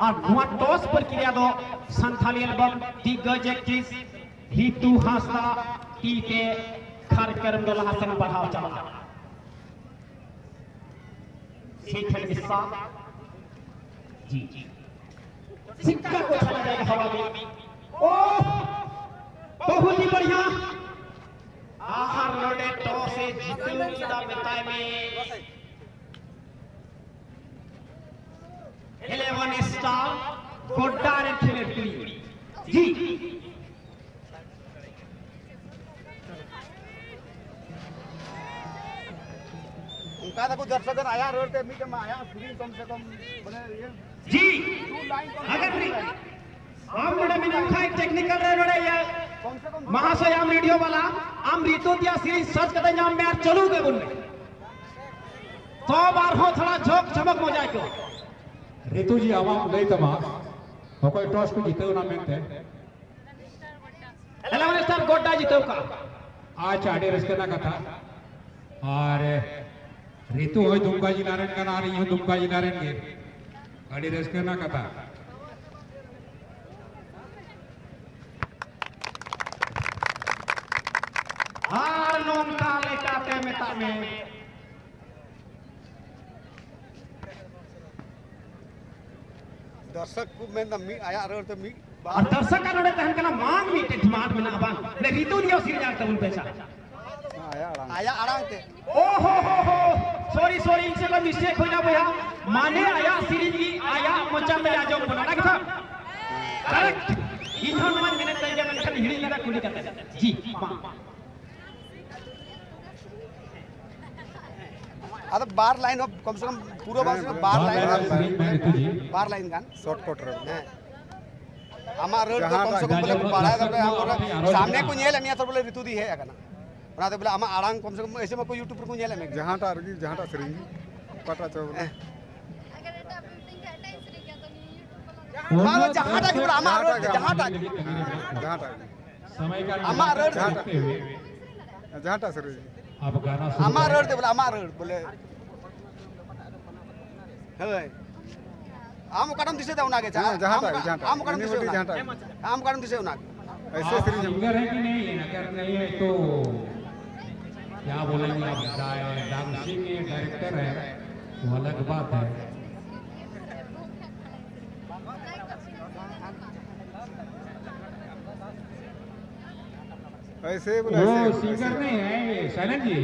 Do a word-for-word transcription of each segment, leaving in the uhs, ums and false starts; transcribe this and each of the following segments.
ᱟᱨ ᱱᱚᱣᱟ ᱴᱚᱥ ᱯᱨᱚᱠᱨᱤᱭᱟ ᱫᱚ Santali album ᱫᱤᱜᱽᱜᱚᱡ actress ᱨᱤᱛᱩ ᱦᱟᱸᱥᱫᱟ ᱛᱤ ᱛᱮ ᱠᱟᱨᱭᱚᱠᱨᱚᱢ ᱫᱚ ᱞᱟᱦᱟ ᱥᱮᱱ ᱵᱟᱲᱦᱟᱣ ᱪᱟᱞᱟᱜᱼᱟ᱾ ᱥᱮᱴᱷᱮᱨ ᱤᱥᱥᱟ ᱡᱤ ᱥᱤᱠᱠᱟ ᱠᱚ ᱪᱟᱞᱟ ᱡᱟᱭᱜᱟ ᱦᱟᱣᱟ ᱢᱮ᱾ ᱳᱦ, ᱵᱚᱦᱩᱛ ᱦᱤ ᱵᱟᱲᱷᱤᱭᱟ᱾ ᱟᱦᱟᱨ ᱱᱚᱰᱮ ᱴᱚᱥ ᱮ ᱡᱤᱛᱟᱹᱣ ᱞᱮᱫᱟ, ᱢᱮᱛᱟᱭ ᱢᱮ᱾ ᱤᱞᱮᱵᱷᱮᱱ ᱥᱴᱟᱨ ᱜᱚᱰᱰᱟ ᱨᱮᱱ ᱠᱷᱮᱞᱳᱰ ᱠᱩᱲᱤ᱾ ᱡᱤ᱾ ᱚᱱᱠᱟ ᱫᱚᱠᱚ ᱫᱚᱨᱥᱚᱠ ᱟᱭᱟᱜ ᱨᱚᱲ ᱛᱮ ᱢᱤᱫᱴᱮᱱ ᱟᱭᱟᱜ ᱥᱮᱨᱮᱧ ᱠᱚᱢ ᱥᱮ ᱠᱚᱢ ᱢᱟᱱᱮ ᱤᱭᱟᱹ ᱡᱤ᱾ ᱟᱜᱟᱨ ᱟᱢ ᱱᱚᱰᱮ ᱢᱮᱱᱟᱜ ᱠᱷᱟᱱ ᱴᱮᱠᱱᱤᱠᱟᱞ ᱨᱮ ᱱᱚᱰᱮ ᱤᱭᱟᱹ ᱢᱟᱦᱟᱥᱚᱭ ᱟᱢ ᱨᱮᱰᱤᱭᱳ ᱵᱟᱞᱟ, ᱟᱢ ᱨᱤᱛᱩ ᱛᱮᱭᱟᱜ ᱥᱮᱨᱮᱧ ᱥᱟᱨᱪ ᱠᱟᱛᱮ ᱧᱟᱢ ᱢᱮ ᱟᱨ ᱪᱟᱹᱞᱩ ᱠᱟᱜ ᱵᱚᱱ ᱢᱮ᱾ ᱛᱚ ᱟᱨᱦᱚᱸ ᱛᱷᱚᱲᱟ ᱡᱷᱚᱠ ᱡᱷᱚᱢᱚᱠ ᱢᱚᱡᱟ ᱟᱹᱭᱠᱟᱹᱣ᱾ ᱨᱤᱛᱩ ᱡᱤ, ᱟᱢᱟᱜ ᱞᱟᱹᱭ ᱛᱟᱢᱟ, ᱚᱠᱚᱭ ᱴᱚᱥ ᱠᱚ ᱡᱤᱛᱟᱹᱣ ᱮᱱᱟ ᱢᱮᱱᱛᱮ? ᱤᱞᱮᱵᱷᱮᱱ ᱥᱴᱟᱨ ᱜᱚᱰᱰᱟ ᱡᱤᱛᱟᱹᱣ ᱠᱟᱜᱼᱟ᱾ ᱟᱪᱪᱷᱟ, ᱟᱹᱰᱤ ᱨᱟᱹᱥᱠᱟᱹ ᱨᱮᱱᱟᱜ ᱠᱟᱛᱷᱟ᱾ ᱟᱨ ᱨᱤᱛᱩ ᱦᱚᱸ ᱫᱩᱢᱠᱟ ᱡᱮᱞᱟ ᱨᱮᱱ ᱠᱟᱱᱟ ᱟᱨ ᱤᱧ ᱦᱚᱸ ᱫᱩᱢᱠᱟ ᱡᱮᱞᱟ ᱨᱮᱱ ᱜᱮ᱾ ᱟᱹᱰᱤ ᱨᱟᱹᱥᱠᱟᱹ ᱨᱮᱱᱟᱜ ᱠᱟᱛᱷᱟ᱾ ᱟᱨ ᱱᱚᱝᱠᱟ ᱞᱮᱠᱟᱛᱮ ᱢᱮᱛᱟᱜ ᱢᱮ, ᱫᱚᱨᱥᱚᱠ ᱠᱚ ᱢᱮᱱᱫᱟ ᱢᱤᱫ ᱟᱭᱟᱜ ᱨᱚᱲ ᱛᱮ ᱢᱤᱫ ᱵᱟᱨ᱾ ᱟᱨ ᱫᱚᱨᱥᱚᱠ ᱟᱜ ᱱᱚᱰᱮ ᱛᱟᱦᱮᱱ ᱠᱟᱱᱟ ᱢᱟᱝ ᱢᱤᱫᱴᱮᱱ ᱰᱤᱢᱟᱱᱰ ᱢᱮᱱᱟᱜᱼᱟ, ᱵᱟᱝ? ᱞᱮ ᱨᱤᱛᱩ ᱱᱤᱭᱟᱹ ᱥᱤᱨᱤᱧ ᱟᱲᱟᱝ ᱛᱟᱵᱚᱱ ᱯᱮ ᱥᱟ᱾ ᱟᱭᱟᱜ ᱟᱲᱟᱝ᱾ ᱟᱭᱟᱜ ᱟᱲᱟᱝ ᱛᱮ᱾ ᱳ ᱦᱳ ᱦᱳ ᱦᱳ, ᱥᱚᱨᱤ ᱥᱚᱨᱤ, ᱤᱧ ᱥᱮᱫ ᱠᱷᱚᱱ ᱢᱤᱥᱴᱮᱠ ᱦᱩᱭᱱᱟ ᱵᱚᱭᱦᱟ᱾ ᱢᱟᱱᱮ ᱟᱭᱟᱜ ᱥᱤᱨᱤᱧ ᱜᱮ ᱟᱭᱟᱜ ᱢᱚᱪᱟ ᱛᱮ ᱟᱸᱡᱚᱢ ᱵᱚᱱᱟ, ᱚᱱᱟ ᱜᱮ ᱛᱚ? ᱠᱟᱨᱮᱠᱴ᱾ ᱤᱧ ᱦᱚᱸ ᱱᱚᱣᱟᱧ ᱢᱮᱱᱮᱫ ᱛᱟᱦᱮᱸ ᱜᱮᱭᱟ, ᱢᱮᱱᱠᱷᱟᱱ ᱦᱤᱲᱤᱧ ᱞᱮᱫᱟ ᱠᱩᱞᱤ ᱠᱟᱛᱮ᱾ ᱡᱤ, ᱢᱟ᱾ ᱟᱫᱚ ᱵᱟᱨ ᱞᱟᱭᱤᱱ ᱦᱚᱸ ᱠᱚᱢ ᱥᱮ ᱠᱚᱢ ᱯᱩᱨᱟᱹ ᱵᱟᱝ ᱥᱮ ᱵᱟᱨ ᱞᱟᱭᱤᱱ ᱦᱚᱸ᱾ ᱵᱟᱨ ᱞᱟᱭᱤᱱ ᱥᱮᱨᱮᱧ ᱢᱮ ᱨᱤᱛᱩ ᱡᱤ᱾ ᱵᱟᱨ ᱞᱟᱭᱤᱱ ᱜᱟᱱ᱾ ᱥᱚᱨᱴ ᱠᱚᱴ ᱨᱮ᱾ ᱦᱮᱸ᱾ ᱟᱢᱟᱜ ᱨᱟᱹᱲ ᱫᱚ ᱠᱚᱢ ᱥᱮ ᱠᱚᱢ ᱵᱚᱞᱮ ᱠᱚ ᱵᱟᱲᱟᱭ ᱫᱟ, ᱵᱚᱞᱮ ᱟᱢ ᱵᱚᱞᱮ ᱥᱟᱢᱱᱮ ᱠᱚ ᱧᱮᱞᱮᱫ ᱢᱮᱭᱟ ᱛᱚ ᱵᱚᱞᱮ ᱨᱤᱛᱩ ᱫᱤ ᱦᱮᱡ ᱟᱠᱟᱱᱟ᱾ ᱚᱱᱟᱛᱮ ᱵᱚᱞᱮ ᱟᱢᱟᱜ ᱟᱲᱟᱝ ᱠᱚᱢ ᱥᱮ ᱠᱚᱢ ᱮᱭᱥᱮ ᱢᱟ ᱠᱚ YouTube ᱨᱮᱠᱚ ᱧᱮᱞᱮᱫ ᱢᱮ᱾ ᱡᱟᱦᱟᱸᱴᱟᱜ ᱨᱮᱜᱮ, ᱡᱟᱦᱟᱸᱴᱟᱜ ᱥᱮᱨᱮᱧ ᱜᱮ, ᱚᱠᱟᱴᱟᱜ ᱪᱚ ᱵᱚᱞᱮ᱾ ᱦᱮᱸ᱾ ᱵᱟᱝ, ᱡᱟᱦᱟᱸᱴᱟᱜ ᱜᱮ ᱵᱚᱞᱮ, ᱟᱢᱟᱜ ᱨᱟᱹᱲ ᱛᱮ, ᱡᱟᱦᱟᱸᱴᱟᱜ ᱜᱮ᱾ ᱡᱟᱦᱟᱸᱴᱟᱜ ᱜᱮ᱾ ᱟᱢᱟᱜ ᱨᱟᱹᱲ ᱛᱮ᱾ ᱡᱟᱦᱟᱸᱴᱟᱜ ᱥᱮᱨᱮᱧ᱾ ᱟᱢᱟᱜ ᱨᱟᱹᱲ ᱛᱮ ᱵᱚᱞᱮ, ᱟᱢᱟᱜ ᱨᱟᱹᱲ ᱵᱚᱞᱮ᱾ ᱦᱳᱭ᱾ ᱟᱢ ᱚᱠᱟᱴᱟᱜ ᱮᱢ ᱫᱤᱥᱟᱹᱭᱮᱫᱟ ᱚᱱᱟᱜᱮ ᱪᱟᱞᱟᱜ᱾ ᱦᱮᱸ, ᱡᱟᱦᱟᱸᱴᱟᱜ ᱜᱮ, ᱡᱟᱦᱟᱸᱴᱟᱜ ᱜᱮ᱾ ᱟᱢ ᱚᱠᱟᱴᱟᱜ ᱮᱢ ᱫᱤᱥᱟᱹᱭᱮᱫᱟ ᱚᱱᱟᱜᱮ᱾ ᱟᱢ ᱚᱠᱟᱴᱟᱜ ᱮᱢ ᱫᱤᱥᱟᱹᱭᱮᱫᱟ ᱚᱱᱟᱜᱮ᱾ ᱟᱢ ᱚᱠᱟᱴᱟᱜ ᱮᱢ ᱫᱤᱥᱟᱹᱭᱮᱫᱟ ᱚᱱᱟᱜᱮ᱾ ऐसे सिंगर है कि नहीं? अगर नहीं है तो क्या बोलेंगे आप? डांसिंग डायरेक्टर है, वो अलग बात है। ऐसे ही बोला, वो ऐसे ही, सिंगर ऐसे ही। नहीं है ये, साइलेंट जी।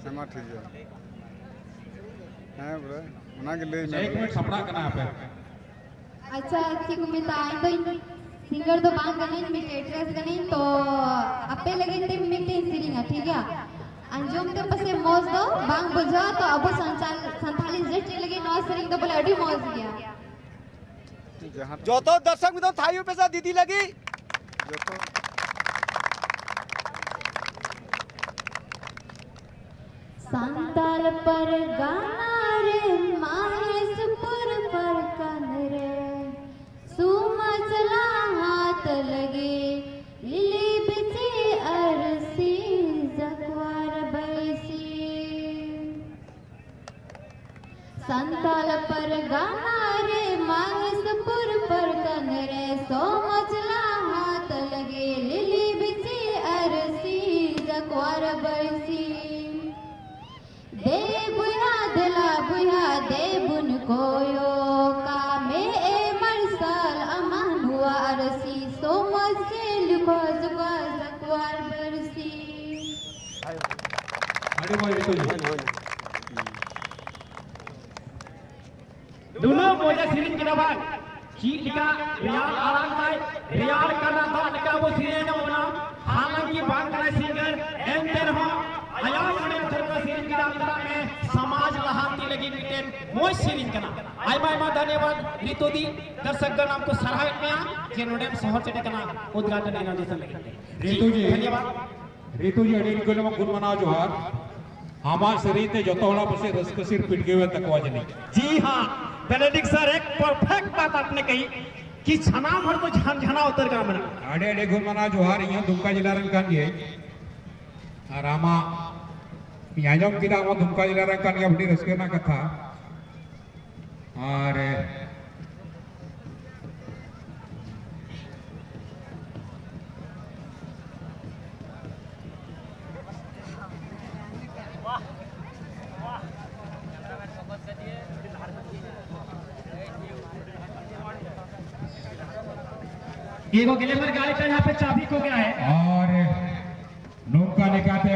ᱦᱮᱸ ᱢᱟ ᱴᱷᱤᱠ ᱜᱮᱭᱟ᱾ ᱦᱮᱸ ᱵᱚᱞᱮ ᱚᱱᱟᱜᱮ ᱞᱟᱹᱭ ᱢᱮ᱾ ᱮᱠ ᱢᱤᱱᱤᱴ ᱥᱟᱯᱲᱟᱜ ᱠᱟᱱᱟ ᱟᱯᱮ᱾ ᱟᱪᱪᱷᱟ, ᱪᱮᱫ ᱠᱚ ᱢᱮᱛᱟᱜᱼᱟ, ᱤᱧ ᱫᱚ ᱥᱤᱝᱜᱟᱨ ᱫᱚ ᱵᱟᱝ ᱠᱟᱹᱱᱟᱹᱧ, ᱢᱤᱫᱴᱮᱡ ᱮᱠᱴᱨᱮᱥ ᱠᱟᱹᱱᱟᱹᱧ᱾ ᱛᱚ ᱟᱯᱮ ᱞᱟᱹᱜᱤᱫ ᱛᱮ ᱢᱤᱫᱴᱮᱡ ᱤᱧ ᱥᱮᱨᱮᱧᱟ, ᱴᱷᱤᱠ ᱜᱮᱭᱟ? ᱟᱸᱡᱚᱢ ᱛᱮ ᱯᱟᱥᱮᱡ ᱢᱚᱡᱽ ᱫᱚ ᱵᱟᱝ ᱵᱩᱡᱷᱟᱹᱜᱼᱟ, ᱛᱚ ᱟᱵᱚ ᱥᱟᱱᱛᱟᱞ ᱥᱟᱱᱛᱟᱞᱤ ᱤᱱᱰᱟᱥᱴᱨᱤ ᱞᱟᱹᱜᱤᱫ ᱱᱚᱣᱟ ᱥᱮᱨᱮᱧ ᱫᱚ ᱵᱚᱞᱮ ᱟᱹᱰᱤ ᱢᱚᱡᱽ ᱜᱮᱭᱟ᱾ ᱡᱟᱦᱟᱸ ᱡᱚᱛᱚ ᱫᱚᱨᱥᱚᱠ ᱢᱤᱫ ᱫᱷᱟᱣ ᱛᱷᱟᱭᱚ ᱯᱮᱥᱟ ᱫᱤᱫᱤ ᱞᱟᱹᱜᱤᱫ᱾ ᱡᱚᱛᱚ ᱥᱟᱱᱛᱟᱞ ᱯᱟᱨᱜᱟᱱᱟ ᱨᱮ ᱢᱟᱦᱮᱥᱯᱩᱨ ᱯᱟᱨᱠᱟᱱ ᱨᱮ ᱥᱚᱢᱟᱡᱽ ᱞᱟᱦᱟᱛ ᱞᱟᱹᱜᱤᱫ ᱞᱤᱞᱤ ᱵᱤᱪᱤ ᱟᱨᱥᱤ ᱡᱟᱠᱣᱟᱨ ᱵᱟᱹᱭᱥᱤ᱾ ᱥᱟᱱᱛᱟᱞ ᱯᱟᱨᱜᱟᱱᱟ ᱨᱮ ᱢᱟᱦᱮᱥᱯᱩᱨ ᱯᱟᱨᱠᱟᱱ ᱨᱮ ᱥᱚᱢᱟᱡᱽ ᱞᱟᱦᱟᱛ ᱞᱟᱹᱜᱤᱫ ᱞᱤᱞᱤ ᱵᱤᱪᱤ ᱟᱨᱥᱤ ᱡᱟᱠᱣᱟᱨ ᱵᱟᱹᱭᱥᱤ᱾ ᱫᱮ ᱵᱚᱭᱦᱟ ᱫᱮᱞᱟ ᱵᱚᱭᱦᱟ ᱫᱮ ᱵᱚᱱ ᱠᱚᱭᱚᱜᱟ ᱢᱮ ᱮ ᱢᱟᱨᱥᱟᱞ ᱟᱢᱟ ᱱᱚᱣᱟ ᱟᱨᱥᱤ ᱥᱚᱢᱟᱡᱽ ᱥᱮ ᱞᱩᱠᱷᱟ ᱡᱩᱜᱟ ᱡᱟᱠᱣᱟᱨ ᱵᱟᱹᱨᱥᱤ᱾ ᱟᱹᱰᱤ ᱢᱚᱡᱽ ᱨᱤᱛᱩ ᱡᱤ᱾ ᱱᱩᱱᱟᱹᱜ ᱢᱚᱡᱽ ᱮ ᱥᱮᱨᱮᱧ ᱠᱮᱫᱟ ᱵᱟᱝ, ᱪᱮᱫ ᱞᱮᱠᱟ ᱨᱮᱭᱟᱲ ᱟᱲᱟᱝ ᱛᱟᱭ, ᱨᱮᱭᱟᱲ ᱠᱟᱱᱟ ᱫᱟᱜ ᱞᱮᱠᱟ ᱟᱵᱚ ᱥᱮᱨᱮᱧ ᱮᱫ ᱵᱚᱱᱟ᱾ ᱦᱟᱞᱟᱝᱠᱤ ᱵᱟᱝ ᱠᱟᱱᱟᱭ ᱥᱤᱝᱜᱟᱨ, ᱮᱱᱛᱮ ᱨᱮᱦᱚᱸ ᱟᱭᱟᱜ ᱢᱚᱱᱮ ᱵᱷᱤᱛᱨᱤ ᱨᱮ ᱥᱮᱨᱮᱧ ᱠᱮᱫᱟ, ᱢᱮᱛᱟᱜ ᱢᱮ ᱥᱚᱢᱟᱡᱽ ᱞᱟᱦᱟᱱᱛᱤ ᱞᱟᱹᱜᱤᱫ ᱢᱤᱫᱴᱮᱱ ᱢᱚᱡᱽ ᱥᱮᱨᱮᱧ ᱠᱟᱱᱟ᱾ ᱟᱭᱢᱟ ᱟᱭᱢᱟ ᱫᱷᱚᱱᱭᱚᱵᱟᱫ ᱨᱤᱛᱩ ᱫᱤ, ᱫᱚᱨᱥᱚᱠ ᱜᱚᱱ ᱟᱢ ᱠᱚ ᱥᱟᱨᱦᱟᱣᱮᱫ ᱢᱮᱭᱟ ᱡᱮ ᱱᱚᱰᱮᱢ ᱥᱚᱦᱚᱨ ᱥᱮᱴᱮᱨ ᱠᱟᱱᱟ ᱩᱫᱽᱜᱷᱟᱴᱚᱱ ᱤᱱᱟᱜᱩᱨᱮᱥᱚᱱ ᱞᱟᱹᱜᱤᱫ ᱛᱮ᱾ ᱨᱤᱛᱩ ᱡᱤ, ᱫᱷᱚᱱᱭᱚᱵᱟᱫ᱾ ᱨᱤᱛᱩ ᱡᱤ, ᱟᱹᱰᱤ ᱟᱹᱰᱤ ᱜᱩᱱ ᱢᱟᱱᱟᱣ ᱡᱚᱦᱟᱨ᱾ ᱟᱢᱟᱜ ᱥᱮᱨᱮᱧ ᱛᱮ ᱡᱚᱛᱚ ᱦᱚᱲᱟᱜ ᱯᱟᱥᱮᱡ ᱨᱟᱹᱥᱠᱟᱹ ᱥᱤᱨ ᱯᱤᱰᱜᱟᱹᱣ ᱮᱱ ᱛᱟᱠᱚᱣᱟ ᱡᱟᱹᱱᱤᱡ᱾ ᱡᱤ ᱦᱟᱸ, ᱵᱮᱱᱮᱰᱤᱠ ᱥᱟᱨ, ᱮᱠ ᱯᱟᱨᱯᱷᱮᱠᱴ ᱵᱟᱛ ᱟᱯᱱᱮ ᱠᱟᱦᱤ ᱠᱤ ᱥᱟᱱᱟᱢ ᱦᱚᱲ ᱠᱚ ᱡᱷᱟᱱ ᱡᱷᱟᱱᱟᱣ ᱩᱛᱟᱹᱨ ᱠᱟᱱᱟ ᱢᱮᱱᱟᱜ᱾ ᱟᱹᱰᱤ ᱟᱹᱰᱤ ᱜᱩᱱ ᱢᱟᱱᱟᱣ ᱡᱚᱦᱟᱨ, ᱤᱧ ᱦᱚᱸ ᱫᱩᱢᱠᱟ ᱡᱮᱞᱟ ᱨᱮᱱ ᱠᱟᱱ ᱜᱤᱭᱟᱹᱧ᱾ ᱟᱨ ᱟᱢᱟᱜ ᱤᱧ ᱟᱸᱡᱚᱢ ᱠᱮᱫᱟ, ᱟᱢ ᱦᱚᱸ ᱫᱩᱢᱠᱟ ᱡᱮᱞᱟ ᱨᱮᱱ ᱠᱟᱱ ᱜᱮᱭᱟ, ᱟᱹᱰᱤ ᱨᱟᱹᱥᱠᱟᱹ ᱨᱮᱱᱟᱜ ᱠᱟᱛᱷᱟ᱾ ᱟᱨ ᱤᱭᱟᱹ ᱠᱚ ᱜᱮᱞᱮᱢᱟᱨ ᱜᱟᱹᱲᱤ ᱴᱷᱮᱱ ᱦᱟᱯᱮ ᱪᱟᱵᱤ ᱠᱚ ᱜᱮ ᱟᱭ᱾ ᱟᱨ ᱱᱚᱝᱠᱟ ᱞᱮᱠᱟᱛᱮ